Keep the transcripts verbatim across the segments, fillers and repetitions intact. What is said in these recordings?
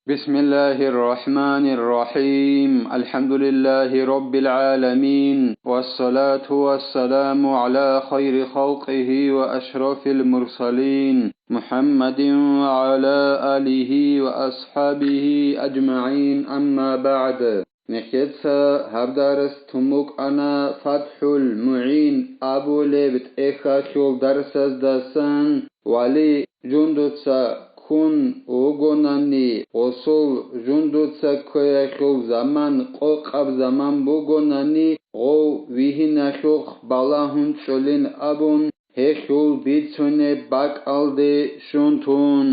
بسم الله الرحمن الرحيم. الحمد لله رب العالمين. والصلاة والسلام على خير خلقه وأشرف المرسلين محمد وعلى آله وأصحابه أجمعين. أما بعد. Нехеца гьаб дарас тумукъана ФатхӀул МугӀин абулеб тӀехьалъул дарсаздасан. Вали жундуца ккун вугонани, гъосул жундуца кквеялъул заман къокъаб заман бугонани, гъов вигьиналъухъ балагьун чӀолин абун, гьелъул бицунеб бакӀалде щун тун.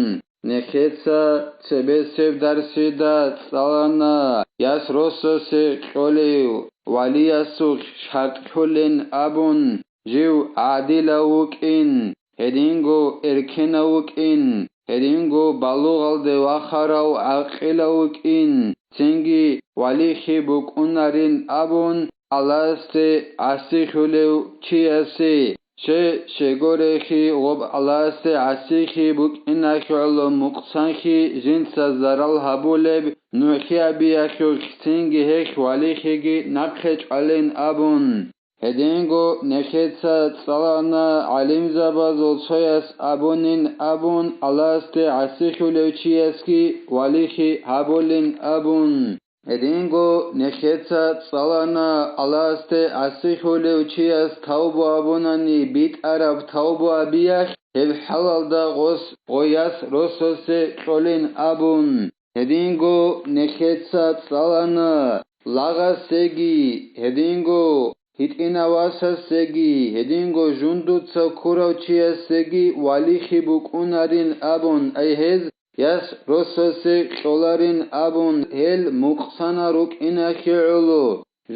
Нехеца цебесеб дарсида цӀалана яс росасе кьолев валиясухъ шартӀлъулин абун, жив гӀадилав вукӀин, гьединго эркенав вукӀин, гьединго балугъалде вахарав гӀакъилав вукӀин, цинги валихьи букӀунарин абун, Аллагьасде гӀасихьулев чиясе, щай щегорехи гъоб Аллагьасде гӀасихьи букӀиналъугӀалъ мукъсанхъи жинца зарал гьабулеб нугӀлъи абиялъулъ цинги гьелъ валихьиги нахъе чӀвалин абун. Гьединго нехеца цӀалана гӀалимзабазул цояс абунин абун, Аллагьасде гӀасихьулев чиясги валихьи гьабулин абун. Гьединго нехеца цӀалана Аллагьасде гӀасихьулев чияс тавбу абунани битӀараб тавбу абиялъ, гьеб хӀалалда гъос гъояс рососе кьолин абун. Гьединго нехеца цӀалана лагъасеги, гьединго гьитӀинав васасеги, гьединго жундуца ккурав чиясеги валихьи букӀунарин абун, ай гьез яс росасе кьоларин абун, гьел мукъсанал рукӀиналъе гӀоло,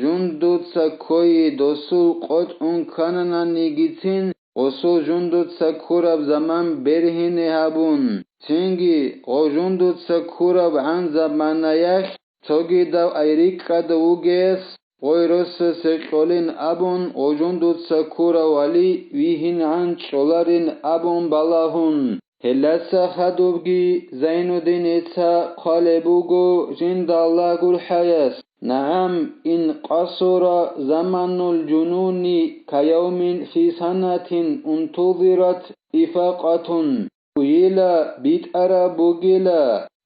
жундуца ккойи досул къотӀун кканананигицин, гъосул жундуца ккураб заман бергьине гьабун, цинги гъов жундуца ккурабгӀан заманаялъ цогидав ай рикӀкӀад вугес, гъой росасе кьолин абун, гъов жундуца ккурав вали вигьингӀан чӀоларин абун балагьун. Гьелдаса хадубги Зайнуддиница хъвалеб буго жинда Аллагь гурхӀаяс: «НагӀам, ин къасура заманул жунуни каяумин фи санатин унтузират ифакъатун». Бугила, битӀараб бугила,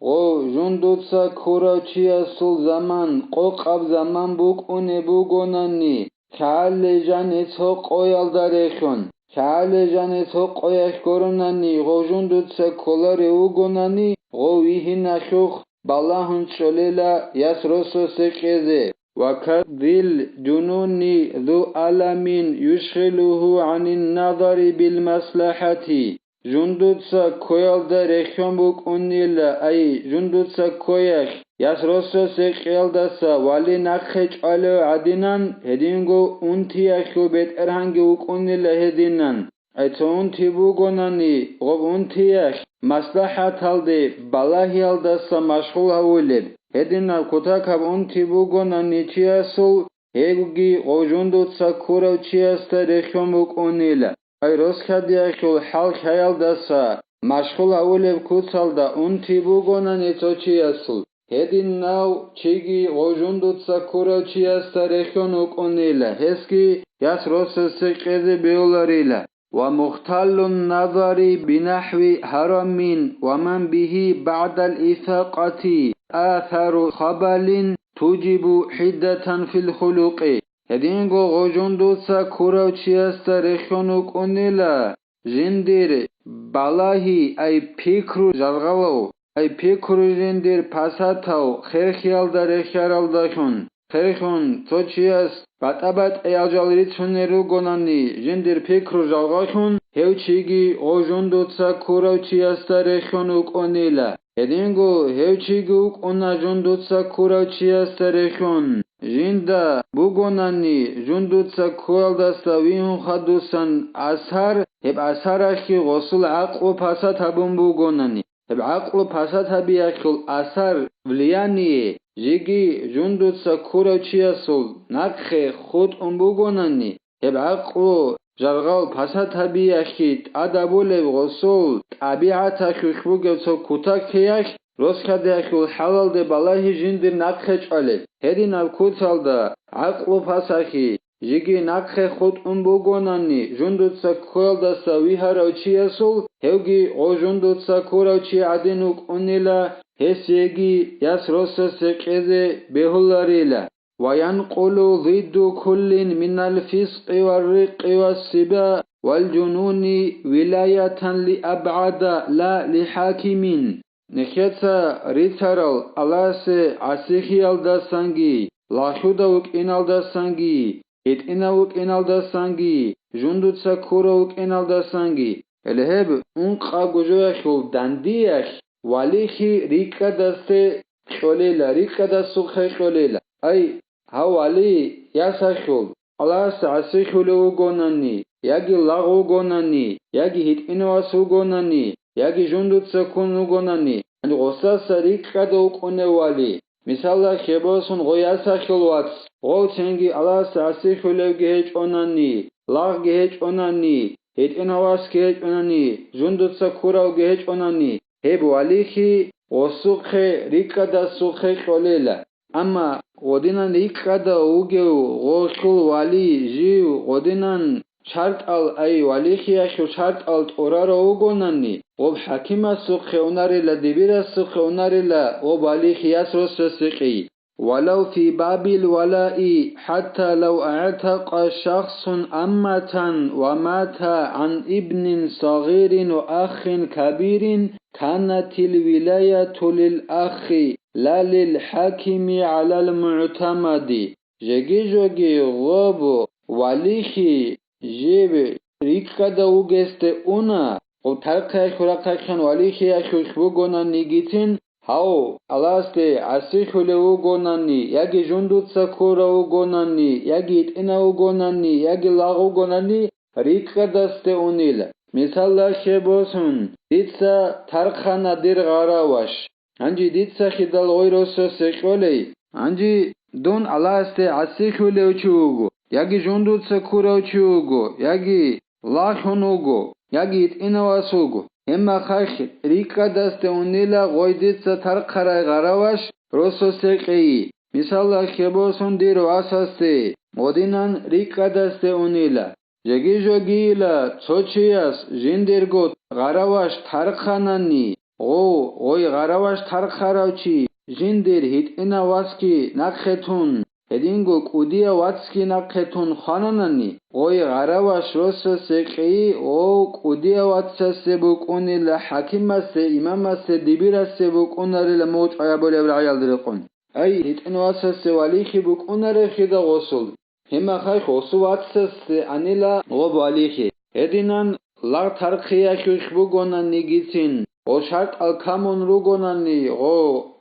гъов жундуца ккурав чиясул заман къокъаб заман букӀунеб бугонани, лъагӀале жаница гьокъоялда рехун, лъагӀале жаница гьокъоялъ гуронани гъов жундуца кколарев вугонани, гъов вигьиналъухъ балагьун чӀолела яс рососе кьезе. «Ва кадил жунуни зу аламин юшгъилугьу гӀанин назари бил маслахӀати». Жундуца ккоялда рехьон букӀунила, ай, жундуца ккоялъ яс рососе кьеялдаса вали нахъе чӀвалев гӀадинан, гьединго унтиялъул бетӀергьанги вукӀунила гьединан. Ай, цо унти бугонани, гъоб унтиялъ маслахӀаталде балагьиялдаса машгъул гьавулеб, гьединаб кутакаб унти бугонани чиясул, гьебги гъов жундуца ккурав чиясда рехьон букӀунила. Ай, росхьадиялъул хӀал-хӀаялдаса машгъул гьавулеб куцалда унти бугонани цо чиясул, гьединав чиги гъов жундуца ккурав чиясда рехьон вукӀунила, гьесги яс росасе кьезе бегьуларила. «Ва мухталлун назари бинахӀви гьарамин ва ман бигьи баъдал ифакъати асару хабалин тужибу хӀиддатан фил хулукъи». Гьединго гъов жундуца ккурав чиясда рехьон вукӀунила жиндир балагьи, ай, пикру жаргъалав, ай, пикру жиндир пасатав херхиялда рехьаралдалъун, херхун цо чияс батӀа-батӀиял жал рицунел ругонани жиндир пикру жаргъалъун, гьев чиги гъов жундуца ккурав чиясда рехьон вукӀунила. Гьединго гьев чиги вукӀуна жундуца ккурав чиясда рехьон. Жинда бугонани жундуца ккоялдаса вигьун хадусан асар, гьеб асаралъе гъосул гӀакълу пасат гьабун бугонани, гьеб гӀакълу пасат гьабиялъул асар, влияние, жеги жундуца ккурав чиясул нахъе хутӀун бугонани, гьеб гӀакълу жаргъал пасат гьабиялъе тӀадабулеб гъосул тӀабигӀаталъулъ бугеб цо кутакалъ росхьадеялъул хӀалалде балагьи жиндир нахъе чӀвалеб. Гьединаб куцалда гӀакълу пасахьи, жеги нахъе хутӀун бугонани, жундуца ккоялдаса вигьарав чиясул, гьевги гъо жундуца ккурав чи гӀадин вукӀунила, гьесеги яс росасе кьезе бегьуларила. وينقل ضد كل من الفسق والرق والسباء والجنون ولاية لأبعد لا لحاكم. Нехеца рицарал Аллагьасе гӀасихьиялдасанги, лагълъуда вукӀиналдасанги, гьитӀинав вукӀиналдасанги, жундуца ккурав вукӀиналдасанги, гьеле гьеб ункъабго жоялъул дандиялъ валихьи рикӀкӀадасде кьолела, рикӀкӀадасухъе кьолела. Ай, гьав вали ясалъул, Аллагьасе гӀасихьулев вугонани, яги лагъ вугонани, яги гьитӀинав вас вугонани, яги жундуца ккун вугонани, гъосдаса рикӀкӀада вукӀунев вали. Мисалда, хебосун гъо ясалъул вац, гъов цинги Аллагьасе гӀасихьулевги гьечӀонани, лагъги гьечӀонани, гьитӀинав васги гьечӀонани, жундуца ккуравги гьечӀонани, гьеб валихьи гъосухъе рикӀкӀадасухъе кьолела. Амма гъодинан рикӀкӀада вугев гъолъул вали жив гъодинан шартӀал, ай, валихьиялъул шартӀал тӀурарав вугонани, гъоб хӀакимасухъе унарила, дибирасухъе унарила, гъоб валихьи яс росасе кьей. ولو في باب الولاء حتى لو اعتق شخص أمة ومات عن ابن صغير وأخ كبير كانت الولاية للأخ لا للحاكم على المعتمد. Жеги-жоги гъоб валихьи жиб рикӀкӀада вугесде уна, гъоб тархъе хьурахъахъан валихьиялъулъ бугонанигицин, гьав Аллагьасде гӀасихьулев вугонани, яги жундуца ккурав вугонани, яги гьитӀинав вугонани, яги лагъ вугонани, рикӀкӀадасде унила. Мисалда хебосун, дица тархъана дир гъараваш. Гьанже дица хидал гъой росасе кьолей? Гьанже дун Аллагьасде гӀасихьулев чи вуго, яги жундуца ккурав чи вуго, яги лагълъун вуго, яги гьитӀинав вас вуго. Гьебмахалъ рикӀкӀадасде унила гъой дица тархъарай гъараваш росасе кьейи. Мисалда хебосун дир васасде, гъодинан рикӀкӀадасде унила. Жеги-жогийила цо чияс жиндирго гъараваш тархъанани, гъов, гъой гъараваш тархъарав чи жиндир гьитӀинав васги нахъе тун, гьединго кӀудияв вацги нахъе тун хвананани, гъой гъараваш росасе кьейи гъов кӀудияв вацасе букӀунила, хӀакимасе, имамасе, дибирасе букӀунарила мугъчӀвай абулеб рагӀиялда рекъон. Ай, гьитӀинав васасе валихьи букӀунареб хида гъосул? Гьебмахалъ гъосул вацасде анила гъоб валихьи. Гьединан лагъ тархъиялъулъ бугонанигицин, гъо шартӀал камун ругонани, гъо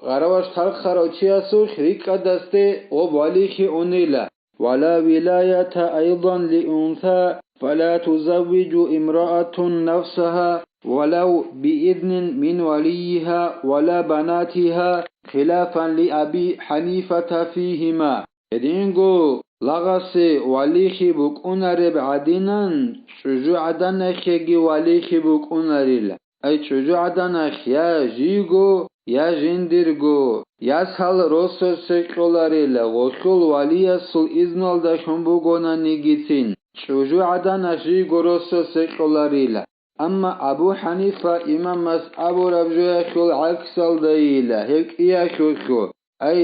гъараваш тархъарав чиясулъ рикӀкӀадасде гъоб валихьи унила. ولا ولاية أيضا لأنثى، فلا تزوج امرأة نفسها ولو بإذن من وليها ولا بناتها، خلافا لأبي حنيفة فيهما. Гьединго лагъасе валихьи букӀунареб гӀадинан, чӀужугӀаданахъеги валихьи букӀунарила. Ай чӀужугӀаданахъ я жийго, я жиндирго, ясал росасе кьоларила, гъолъул валиясул изнулдалъун бугонанигицин, чӀужугӀаданахъ жийго росасе кьоларила. Амма Абу Ханифа имамас абураб жоялъул гӀаксалдайила гьеб кӀиялъулъго. Ай,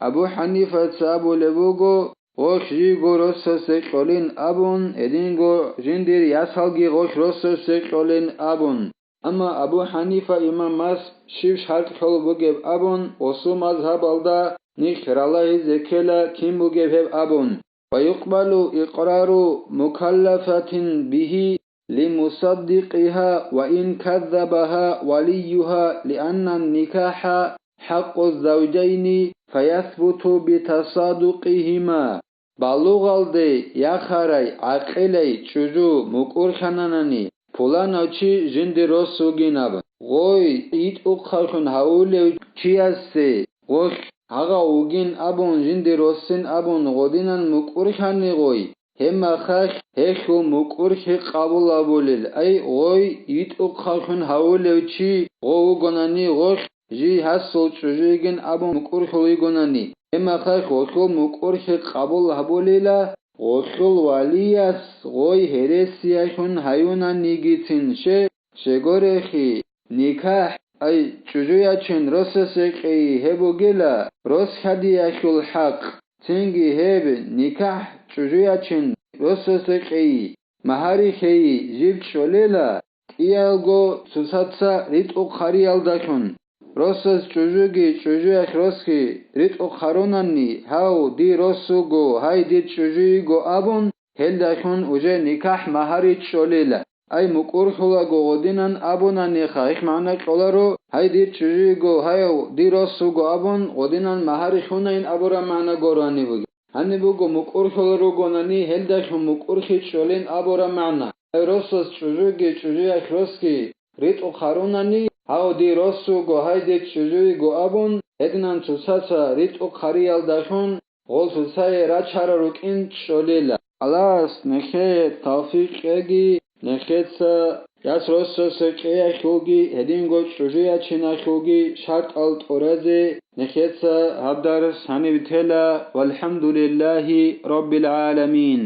Абу Ханифаца абулеб буго, гъолъ жийго росасе кьолин абун, гьединго жиндир ясалги гъолъ росасе кьолин абун. Амма Абу Ханифа имамас щиб шартӀ лъолеб бугеб абун, гъосул мазгьабалда нилъ ралагьизе ккела кин бугеб гьеб абун. ويقبل إقرار مكلفة به لمصدقها وإن كذبها وليها لأن النكاح حق الزوجين فيثبت بتصادقهما. Балугъалде яхарай гӀакъилай чӀужу мукӀурхьананани, пуланав чи жиндир рос вугин абун, гъой йитӀухъавлъун гьавулев чиясе гъолъ гьагъав вугин абун, жиндир росин абун, гъодинан мукӀурхьани гъой, гьебмахалъ гьелъул мукӀурхьи къабул абулел, ай, гъой йитӀухъавлъун гьавулев чи гъов вугонани, гъолъ жий гьасул чӀужуйигин абун мукӀурхьул йигонани, гьеб мехалъ гъолъул мукӀурхьи къабул гьабулила, гъолъул валияс гъой гьересиялъун гьаюнанигицин, щай, щегорехи, никахӀ, ай, чӀужуячин росасе кьей гьеб бугила рос хьадиялъул хӀакъ, цинги гьеб никахӀ чӀужуячин росасе кьей, магьари хьей жиб чӀолела, кӀиялго цоцаца ритӀухъ гьариялдалъун. Росас чӀужуги чӀужуялъ росги ритӀухъ гьарунани, гьав, дир рос вуго, гьай, дир чӀужу йиго абун, гьелдалъун уже никахӀ магьари чӀолела. Ай, мукӀурхьулаго гъодинан абунаниха, гьелъ магӀна кьоларо, гьай, дир чӀужу йиго, гьав, дир рос вуго абун, гъодинан магьари лъунайин абураб магӀна гурони бугеб. Гьаниб буго мукӀурхьул ругонани, гьелдалъун мукӀурхьи чӀолин абураб магӀна. Гьай, росас чӀужуги чӀужуялъ росги ритӀухъ гьарунани, гьав, дир рос вуго, гьай, дир чӀужу йиго абун, гьединан цоцаца ритӀухъ гьариялдалъун гъол цоцае рачарал рукӀин чӀолела. Аллагьас нехее тавфикъ кьеги, нехеца яс росасе кьеялъулги, гьединго чӀужуячиналъулги шартӀал тӀуразе нехеца гьаб дарс гьаниб тела. ВалхӀамдулиллагьи раббил гӀаламин.